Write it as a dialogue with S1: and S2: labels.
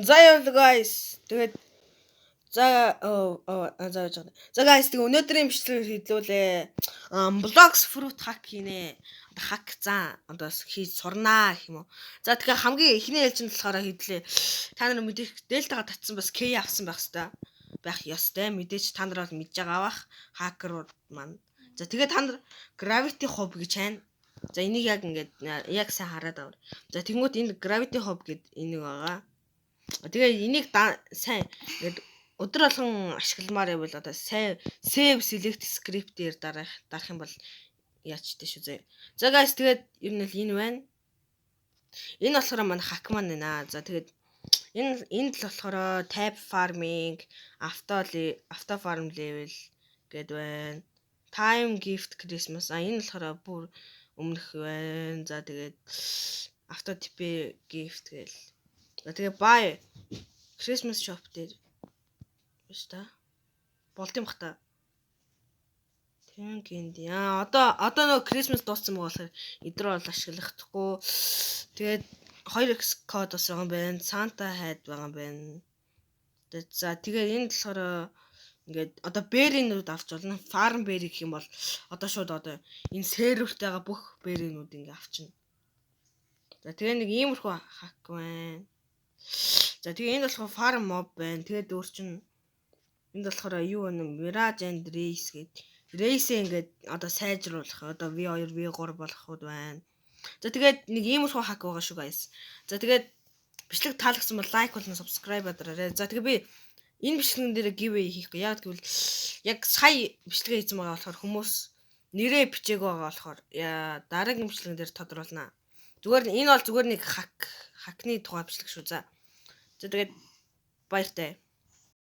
S1: За яа, guys. Тэгээд за за яж байгаа. За guys, тэгээ өнөөдрийн бичлэгээр хэдлүүлээ. Blox Fruit hack хийнэ. Одоо hack заа одоо хийж сурнаа гэх юм уу. За, тэгэхээр хамгийн эхний ээлжинд болохоор хэдлээ. Та нар мэдэх Дельтагаа татсан, бас key авсан байх хэвээр байх ёстой. Мэдээч та нар бол мэдж байгаа бах. Хакерууд маань. За, тэгээ та нар Gravity Hob гэж хайна. За, энийг яг ингээд яг сайн хараад аваар. За, тэнгуут энэ Gravity Hob гэд энийг байгаа. Тэгээ энийг сайн ингээд өдөр болгон ашигламаар байвал одоо сайн save select script дээр дарах юм бол яачтай шүү зэ. За guys, тэгээд ер нь л энэ байна. Энэ болохоор манай hack маань байна. За, тэгээд энд л болохоор tab farming, auto farm level гэд байна. Time gift Christmas. А, энэ болохоор бүр өмнөх байна. За, тэгээд auto TP gift гээл. За, тэгээ buy Christmas shop дээр биш та. Болд юм бах та. Тэн гинд. Яа, одоо нөгөө Christmas дууссан байгаа болохоор эдгээр бол ашиглахдаггүй. Тэгээд 2x код бас байгаа юм байна. Santa hat байгаа юм байна. За, тэгээд энд болохоор ингээд одоо berry нүүд авч болно. Farm berry гэх юм бол одоо шууд одоо энэ серверт байгаа бүх berry нүүд ингээ авчна. За, тэгээ нэг иймэрхүү hack байна. За, тэгээ энэ болохоор farm mob байна. Тэгээд өөр чинь энд болохоор юу вэ? Mirage and Race гэдэг. Race ингээд одоо сайжруулах, одоо V2 V3 болохуд байна. За, тэгээд нэг иймэрхүү hack байгаа шүү, guys. За, тэгээд бичлэг таалагдсан бол like болон subscribe дараарай. За, тэгээ би энэ бичлэгэн дээр giveaway хийхгүй. Яг гэвэл яг сая бичлэгээ хийсэн байгаа болохоор хүмүүс нэрээ бичээг байгаа болохоор дараагийн бичлэгэн дээр тодруулнаа. Зүгээр энэ бол зүгээр нэг hack ны тухай бичлэг шүү. За. За, тэгээд баяртай.